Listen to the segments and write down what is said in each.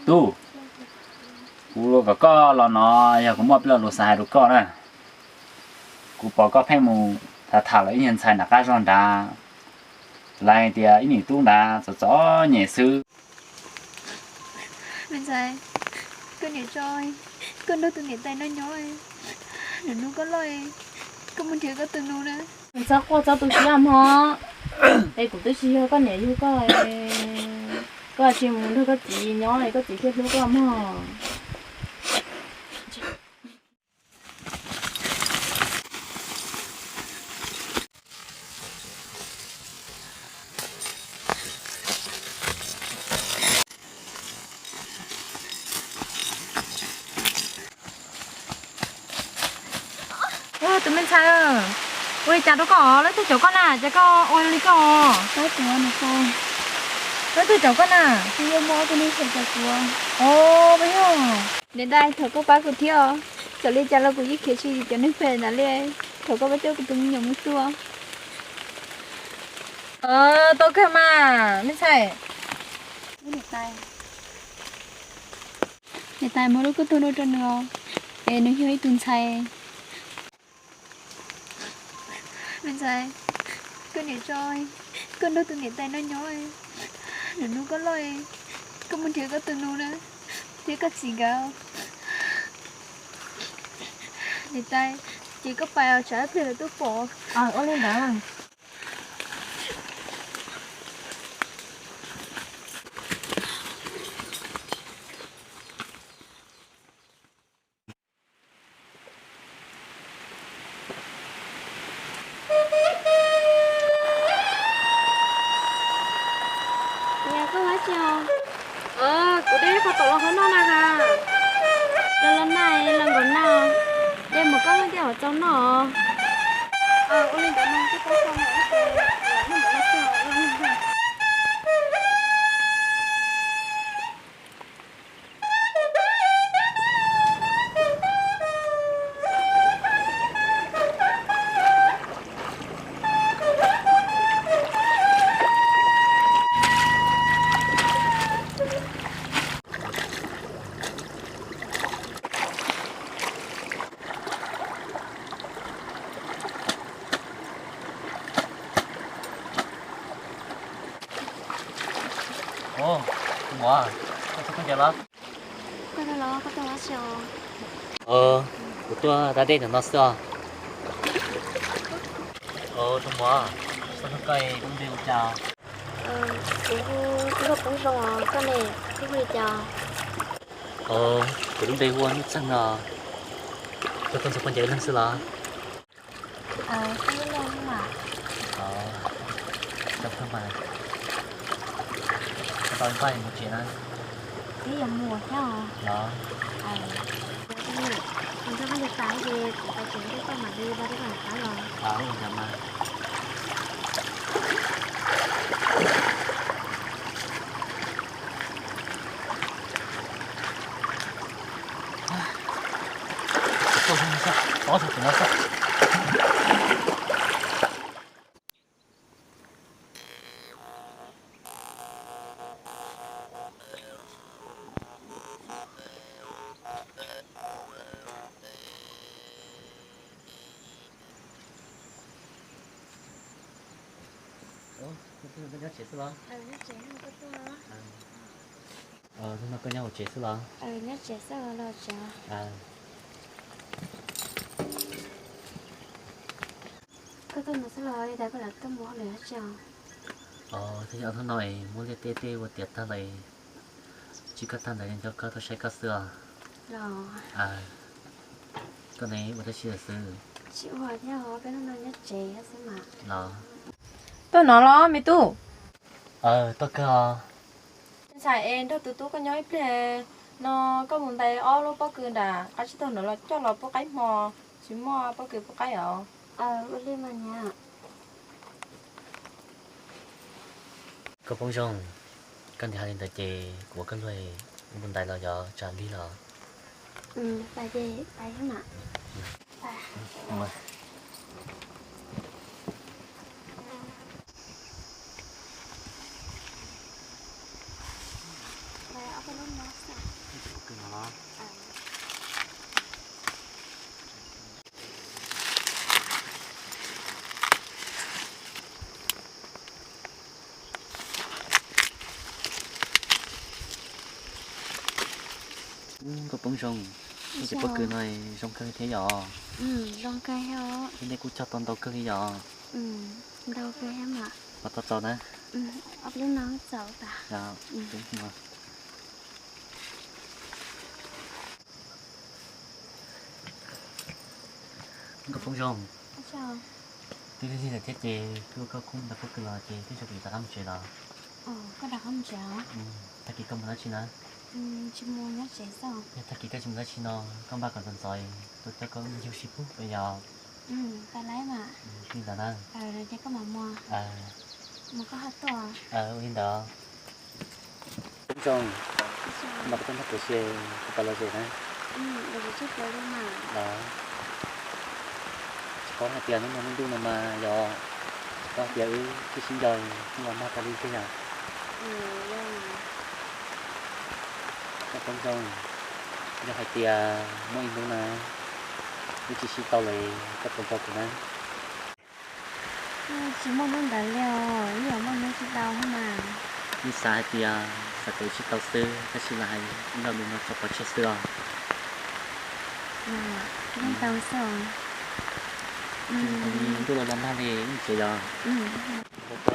Tub, kuv kom koj los no yog kuv muaj ib lo lus xav hais rau koj na. Kuv pom koj pheej mus tham tham lawv ib nyuag ntxhais nram qab zog nrad, lawv hais tias ib niam tub nrad txom txom nyem xwb. Me ntxhais, koj niam tso, koj nrog tus niam tais no nyob, nws hnub koj loj, koj mus nrhiav koj tus nus na. Txhob quaj txhob tu siab mog, es kuv twb tsis yog koj niam yug koj, koj tsis mus nrog koj txiv nyob es koj txiv thiaj hlub koj mog. Tus me ntxhais, ua li cas rau koj, leej twg caum koj na, ces koj ua li koj. Leej twg caum koj na? Niam tais, thov koj pab kuv thiab os, txawm li cas los kuv yeej khiav tsis cov neeg phem ntawd li, thov koj pab coj kuv tus me nyuam mus xwb. Tau kawg mas me ntxhais. Niam tais, muab lub koj tuag no rau nws os, es nws yog ib tug ntxhais. Me ntxhais, koj niam tso, koj nrog tus niam tais no nyob, nws hnub koj loj, koj mus nrhiav koj tus nus na, thiab koj txiv nkawd. Niam tais, ces koj pais os, tsam ib pliag lawv tuaj pom. Ua li ntawd. Koj ua dab tsi os? Kuv de ib qho taum los hauv noj na has. Los los na, los nkaum na, de mus koj leej twg hauv txaus noj. Ua li ntawd no, koj txhob xav ntau, ntawm no xwb os. Tus muam, koj tuaj khaub ncaws los? Koj tuaj los, koj tuaj ua dab tsi os? Kuv tuaj da dej ntawm no xwb os. Tus muam, koj hnub koj lub npe hu cas? Kuv hu Nkauj Poob Zoo os, koj ne, koj hu li cas? Kuv lub npe hu ua Nuj Txeeg no. Koj tuaj ntxuav khaub ncaws ib leeg xwb los? Koj ib leeg mas. Koj tau npaj mus tsev na. Twb yuav mus thiab os. Los. Kuv nrog koj nti tas ces kuv pais tsev nrog koj mam li los rau koj niam tais los. Ua li ntawd mas. Nyob tsev xwb los? Hnub no koj nyob hauv tsev xwb los? Nyob tsev xwb los tsev. Koj tuaj no xwb los li cas, koj lawv tuaj mus hauj lwm dab tsi os? Twb yog hnub no muab liaj teb tej ua tiav tag lawm, tsis kaj tag ntawd nco koj tuaj saib koj xwb os. Los. Koj ne ua dab tsi lawm xwb? Tsis ua thiab os, peb hnub no nyob tsev xwb mas. Los. Tuaj no los me tub? Tuaj kawg os. Ntxhais es nrog tus tub koj nyob ib pliag no, koj mus ntais ob lub pob kws nram qab tsib taug ntawd los coj los pub qaib hmo, tsis muaj pob kws pub qaib os. Ua li mas niam. Koj Poob Zoo, koj ntiav hais li ntawd ces kuv ua koj luag mus ntais los yog tsam lig los? Pais ces pais mas. Nkauj Poob Zoo, nej cov pob kws no zoo kawg thiab yom? Thiab nej kuj cog tau ntau kawg li yom? Ntau kawg thiab mas. Ua tau tau na. Ob lub no txaus tas. Nkauj Poob Zoo, twb lig lig lawm thiab ces kuv ua koj kub ntau pob kws los ces twb tso kuv rov qab mus tsev los. Koj rov qab mus tsev os? Tag kis koj mus dab tsi na? Tsis mus, nyob tsev xwb. Yog tag kis koj tsis mus dab tsi no, koj npaj kom ntxov ntxov tuaj coj koj wb mus ncig ua si pub pem yom? Pab laib mas. Li ntawd na. Ces koj mam mus, mus koj ho tuaj. Ua li ntawd. Poob Zoo, mas koj tuaj nrog kuv si, koj puas los zem na? Tsis paub hais tias hnub no lub ntuj no mas yog, tsis paub hais tias wb twb sib nco hnub los nag tas li thiab yom? Koj Poob Zoo, yog hais tias muaj ib hnub na wb tsis sib tau lawm koj puas nco kuv na? Tsis muaj hnub ntawd li os, wb yuav muaj hnub sib tau thiab mas. Wb xav hais tias xav kom wb sib tau xwb, tab sis los hais ib lo lus no txog pov tseg xwb os. Yeej tau xwb os. Ntuj los los nag li wb mus tsev yom? Koj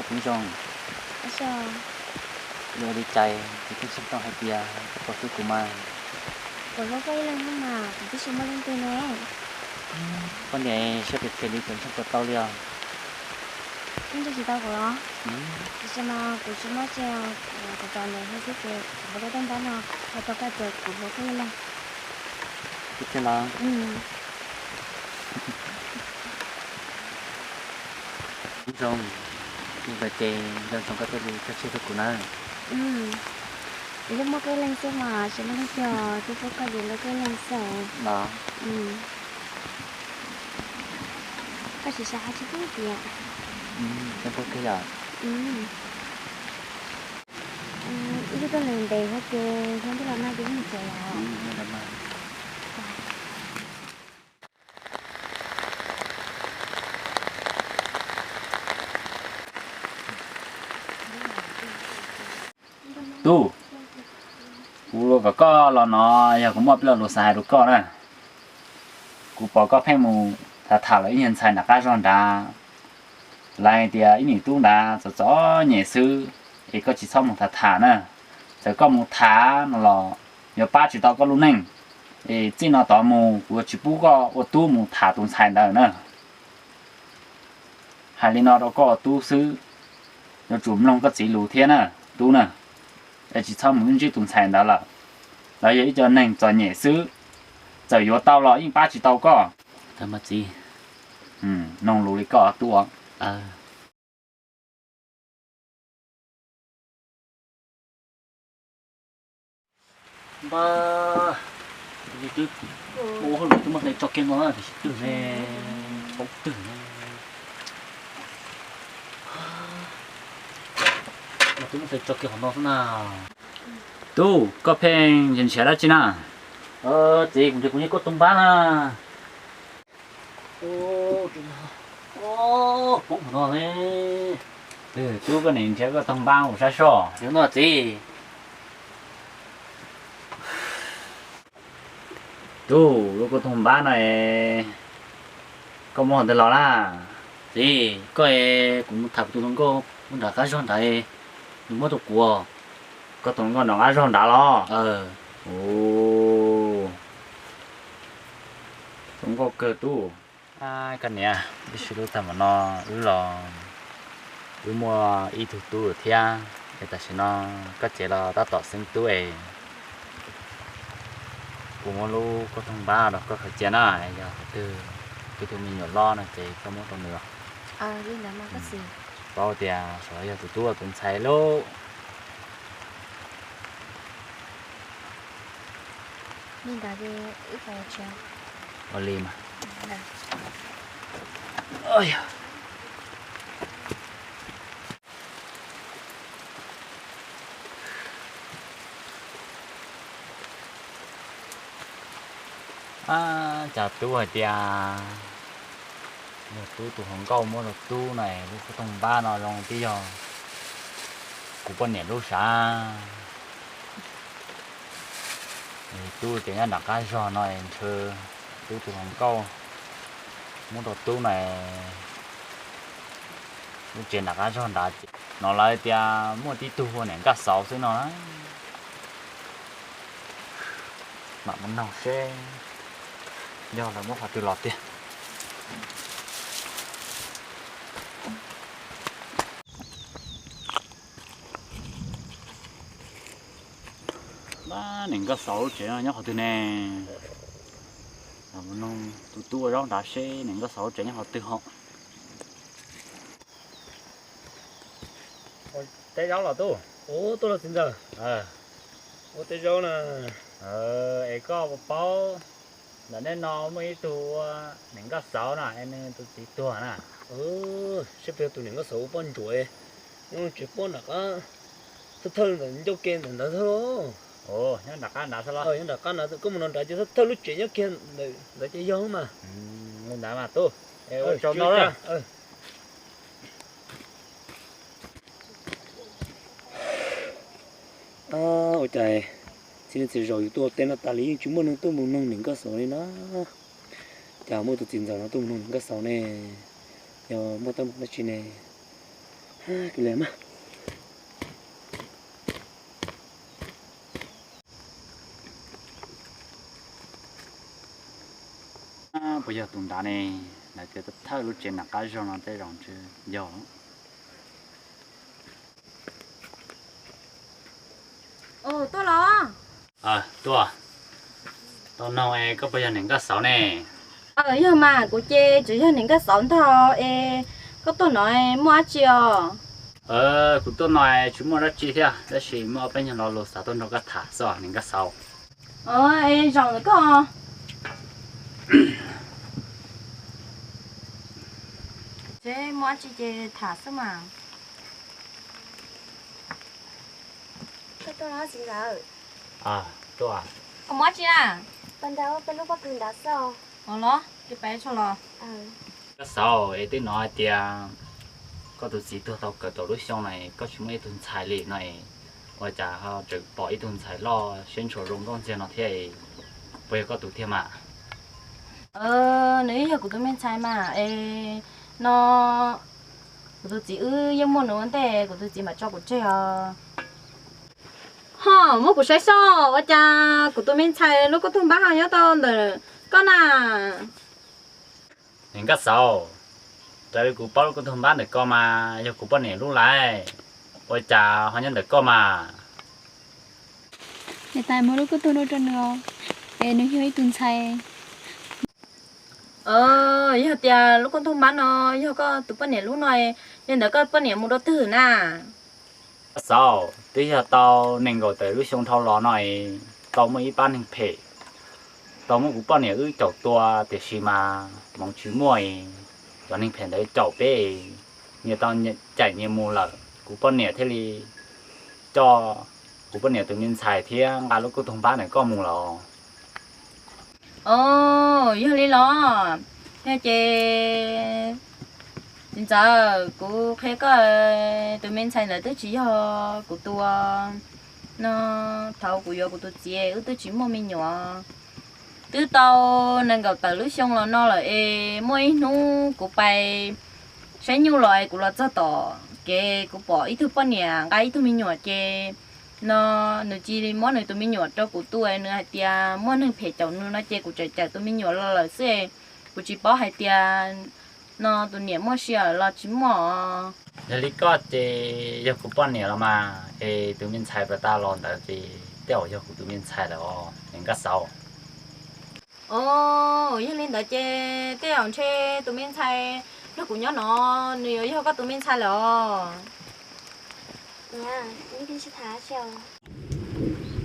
Poob Zoo, yog ua li cas kuv thiaj xav tau hais tias koj puas hlub kuv mas? Kuv hlub koj ib leeg thiab mas, kuv twb tsis muaj leej twg ne. Koj niam siab phem phem li kuv ntshe puas tau li os. Koj ntshe tsis tau kuv los? Tiam sis mas kuv tsis muaj tsiaj, kuv tos nws thiab ces kuv muab lub rooj npab no hais rau koj tias kuv hlub koj ib leeg. Tiag los? Zoo, li ntawd ces nco ntsoov koj tej lus cog tseg rau kuv na. Kuv yeej muaj koj ib leeg xwb mas, tsis muaj leej twg twb hlub koj li hlub koj ib leeg xwb. Los? Koj tsis xav hais tsis pub tias, koj puas kawg yom? Ib hnub tuaj ntev ntev thiab ces hnub twg los nag ces yeej tsev os. Tub, kuv kom koj los no yog kuv muaj peb lo lus xav hais rau koj na. Kuv pom koj pheej mus tham tham lawv ib nyuag ntxhais nram qab zog nrad, lawv hais tias ib niam tub nrad txom txom nyem xwb es koj tsis txhob mus tham tham na. Txawm koj mus tham no los yuav pab tsis tau koj lub neej, es txij no tod mus kuv yuav tsis pub koj ua tub mus tham tus ntxhais ntawd na. Hais li no rau koj ua tub xwb, yuav tsum mloog koj txiv lus thiab na, tub na. Es tsis txhob mus ntsib tus ntxhais ntawd lawm, lawv yog ib co neeg txom nyem xwb, txawm yuav tau los yeej pab tsis tau koj. Mloog lus li koj tub. Npab, twb muaj hauj lwm twb muaj hle tso kiag no tiam sis twg ne, paub twg ne. Twb muaj hle tso kiag qhov no xwb na. Tub, koj pheej nrhiav nrhiav dab tsi na? Txiv, kuv nrhiav kuv niag kauj toog npab na. Poob no ne. Tub, koj nim nrhiav kauj toog npab ua sab soj no txiv. Tub, lub kauj toog npab no es koj muab qhov twg los na? Txiv, koj es kuv mus tham kuv tus hluas nkauj nram qab zog nrad, nws muab rau kuv. Koj tus hluas nkauj nram qab zog nrad los? Zoo nkauj kawg tub. Koj niam, wb sib hlub tag npaum no, wb los wb muaj ib tug tub lawm thiab, es tam sim no koj cev los tab tom xeeb tub es kuv muab lub kauj toog npab rau koj khaws cia na, yog qhov twg wb tug me nyuam loj no ces koj muab rau nws. Paub tias saum yog tus tub tus ntxhais lauj. Ua li mas. Ab, cas tub hais tias yog tub tus hluas nkauj muab rau tub na, lub kub toog npab no zoo twb yog kuv poj niam lub sav. Tub tias nyob nram qab zog no ntshe tub tus hluas nkauj muab rau tub na, lub tsev nram qab zog nrad ces no lawv tias muaj tib tug hu ua niam Nkaj Xauv xwb no. Mam mus noog seb yog lawv muab qhov twg los tiag. Ab, niam Nkaj Xauv lub tsev no nyob qhov twg ne? Tus tub ua zaub nrad seb niam Nkaj Xauv lub tsev nyob qhov twg hos. Teb zaub los tub? Ua tub los txiv ntxawm. Ua teb zaub na. Es koj puas paub ntawm nej no muaj ib tug ua niam Nkaj Xauv na, es nws tus txiv tuag na. Seb puas yog tus niam Nkaj Xauv ua poj ntsuam, nyob tsev pob nram qab, thawj thawj ntawm ncauj ke ntawm ntawd xwb los? Nyob nram qab nrad xwb los? Nyob nram qab nrad, koj mus no nrad ces thawj thawj lub tsev nyob kiag ntawd ces yog mas. Li ntawd mas tub, ua tsaug ntau. Ua cas txhia li txhia zaus yus tuaj teb no tas li yeej tsis muaj neeg tuaj mus noog niam Nkaj Xauv li na. Cas muaj tus txiv ntxawm no tuaj mus noog niam Nkaj Xauv ne? Yog muaj teeb meem dab tsi ne? Kws li mas. Puas yog tus nrad ne? Lawv tias thawj lub tsev nram qab zog no tej zaum ntshe yog. Tuaj los? Tuaj. Tau noog es koj puas yog niam Nkaj Xauv ne? Yog mas, kuv ces tseem yog niam Nkaj Xauv ntag es koj tuaj no muaj dab tsi os? Kuv tuaj no tsis muaj dab tsi thiab, tab sis muaj ob peb nyuag lo lus xav tuaj nrog koj tham xwb niam Nkaj Xauv. Zaum ntawm koj. Muaj dab tsi ces tham xwb mas. Koj tuaj los txiv ntxawm? Koj muaj dab tsi na? Pas nrad ua peb lub pob kws nrad xwb os. Los, ces peb tso los. Nkaj Xauv, es twb hnov hais tias koj tus txiv tuag tau kaum tawm lub xyoo no koj tsis muaj ib tug ntxhais li no, ua cas ho tseem pom ib tug ntxhais loj siab ntshua zoo nkauj ntxiag no thiab, puas yog koj tus tiag mas? Nws yeej yog kuv tus me ntxhais mas es no, kuv tus txiv wb yeej muaj nws ua ntej, kuv tus txiv mam tso kuv tseg os. Ho muab kuv saib seb ua cas kuv tus me ntxhais lub kub toog npab ho nyob tau ntawm koj na. Niam Nkaj Xauv, raws li kuv paub lub kub toog npab ntawm koj mas yog kuv poj niam lub lawm, ua cas ho nyob ntawm koj mas? Niam tais muab lub kub toog no rau nws os, es nws yog ib tug ntxhais. Yog tias lub kub toog npab no yog koj tus poj niam lub no, li ntawd koj poj niam mus rau twg na? Nkaj Xauv, twb yog tau nees nkaum tawm lub xyoo dhau los no es tau muaj ib pab neeg phem tau muab kuv poj niam wb caum tua, tiam sis mas hmoov tsis muaj es cov neeg phem ntawd caum peb es nyias tau caim nyias mus lawm, kuv poj niam thiaj li coj kuv poj niam tus me ntxhais thiab nqa lub kub toog npab ntawm koj mus los. Os, yog li los? Yog ces txiv ntxawm, kuv qhia koj, tus me ntxhais ntawd twb tsis yog kuv tus no. Thaum kuv yuav kuv tus txiv wb twb tsis muaj me nyuam. Twb tau nees nkaum tawm lub xyoo los no lawm es muaj ib hnub kuv pais saib nyuj los es kuv los txog tom kev kuv pom ib tug poj niam nqa ib tug me nyuam ces no nws cia li muab nws tus me nyuam rau kuv tua, nws hais tias muaj neeg phem caum nws no ces kuv txawm cawm tus me nyuam los lawm xwb. Kuv tsis paub hais tias no tus niam muaj sij hawm los tsis muaj. Yog li koj ces yog kuv poj niam los mas, es tus me ntxhais pas tas los ntawd ces tej zaum yog kuv tus me ntxhais lawm os niam Nkaj Xauv. Os, yog li ntawd ces tej zaum ntshe tus me ntxhais nrog kuv nyob no nws yuav yog koj tus me ntxhais lawm os. Me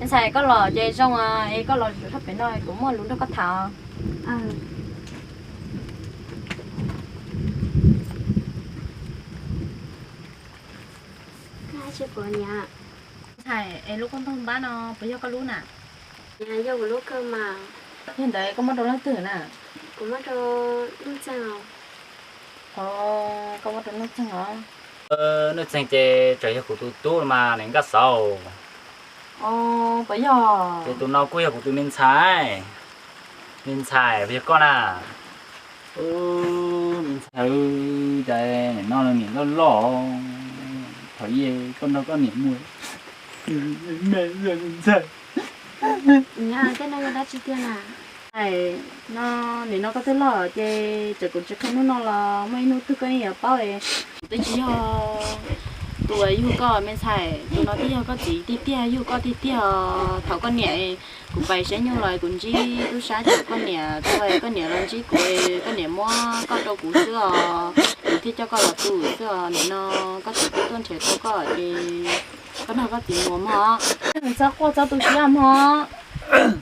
ntxhais, koj los ces zoo, es koj los zaum pem no kuv muaj lus nrog koj tham. Ntxhais, es lub kub toog npab no puas yog koj lub na? Yog kuv lub kawg mas. Yog ntawd koj muab rau leej twg na? Kuv muab rau Nuj Txeeg os. Koj muab rau Nuj Txeeg os? Nuj Txeeg ces tseem yog kuv tus tub los mas niam Nkaj Xauv. Puas yog? Ces tus no kuj yog kuv tus me ntxhais. Me ntxhais puas yog koj na? Me ntxhais, cas nim no niam loj loj, thaum ub koj nrog koj niam mus me me ntxhais. Tej no yog dab tsi tiag na? No, nim no koj twb loj ces txawm kuv tsis qhia hnub no los muaj ib hnub twg koj yeej yuav paub. Kuv twb tsis yog tus uas yug koj me ntxhais, tus no twb yog koj txiv tiag tiag, yug koj tiag tiag. Thaum koj niam, kuv pais saib nyuj los kuv ntsib tub sab caum koj niam, thaum koj niam los ntsib kuv, koj niam muab koj rau kuv xwb os. Kuv thiaj coj koj los tu xwb os. Nim no koj txiv twb tuaj nrhiav tau koj ces koj nrog koj txiv mus mog. Txhob quaj txhob tu siab mog.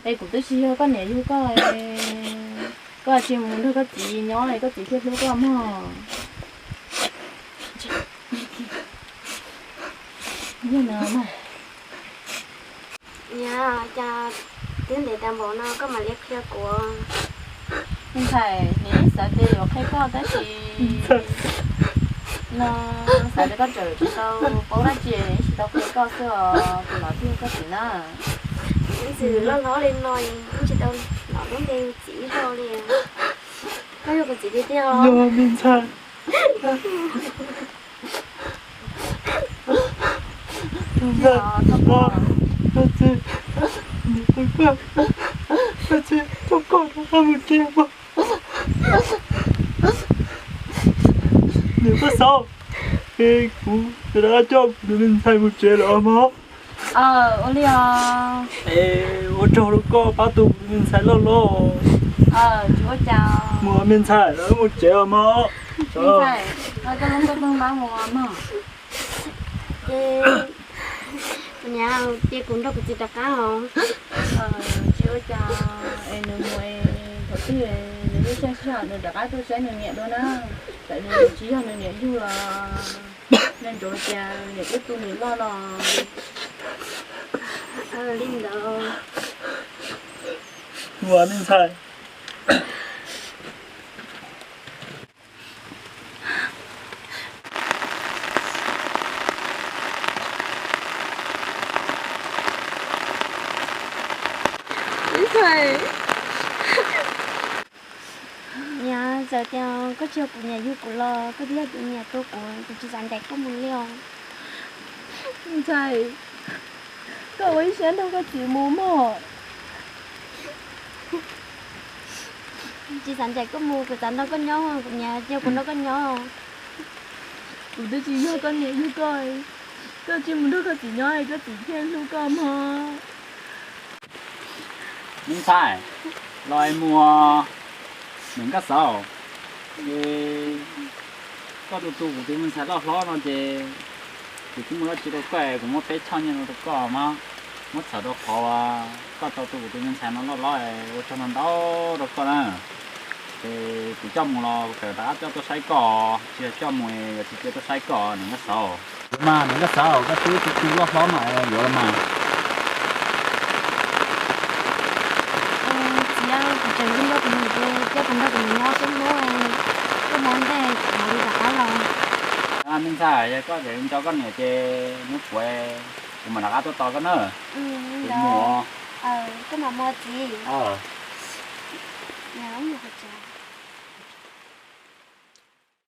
Es kuv twb tsis yog koj niam yug koj, koj tsis mus nrog koj txiv nyob es koj txiv thiaj hlub koj mog. Yog no mog. Niam, cas twb ntev tas npaum no koj mam li qhia kuv? Me ntxhais, niam yeej xav tias yuav qhia koj tab sis no xav tias koj tseem tsis tau paub dab tsi, yeej tsis tau qhia koj xwb os, kuv los thiaj koj txiv na. Ib txwm loj hlob li no yeej tsis tau hnov lub npe txiv ib zaug li. Koj yog kuv txiv tiag tiag os? Yog me ntxhais. Koj txiv, koj txiv coj koj rov qab mus tsev mog. Niam Nkaj Xauv, es kuv rov qab coj kuv tus me ntxhais mus tsev lawm mog. Ua li os. Es ua tsaug rau koj pab tu kuv tus me ntxhais loj hlob. Mus me ntxhais, mus tsev os mog. Koj lub nkuaj tooj pab mus mog. Ces kuv niam, ces kuv nrog kuv txiv rov qab os. Tsis ua cas, es nws mus es thaum twg nws yeej sij hawm nws rov qab tuaj saib nws niam dua na. Txawm nws tsis yog nws niam yug los nco ntsoov tias niam twb tu nws loj no. Li ntawd. Ua me ntxhais. Niam, txawm tias koj tsis yog kuv niam yug kuv los koj twb yog tus niam tu kuv, kuv tsis xav ncaim koj mus li os. Ntxhais, koj ua ib siab nrog koj txiv mus mog. Tsis xav ncaim koj mus, kuv xav nrog koj nyob, kuv niam cia kuv nrog koj nyob. Kuv twb tsis yog koj niam yug koj, koj tsis mus nrog koj txiv nyob es koj txiv thiaj hlub koj mog. Me ntxhais, los es mus, niam Nkaj Xauv, es koj tus tu kuv tus me ntxhais loj hlob no ces kuv twb muaj dab tsi rau koj, kuv muab peb choj nyiaj no rau koj mog. Muab txhawm rau qhov koj tau tu kuv tus me ntxhais no loj hlob, ua tsaug ntau ntau rau koj na. Ces kuv coj mus los kuv txawm rov qab coj tuaj saib koj, tsis yog coj mus yog tsis cia tuaj saib koj niam Nkaj Xauv. Mas niam Nkaj Xauv, koj twb tu tu loj hlob mas yuav los mas. Txiv, kuv tseem nco kuv niam ces cia kuv nrog kuv niam nyob xwb hnub, koj mus ntej kuv mam li rov qab los. Me ntxhais, yog koj tseem nco koj niam ces hnub puav kuv mam rov qab tuaj tos koj na. Kuv mus. Koj mam mus txiv. Mus tsev.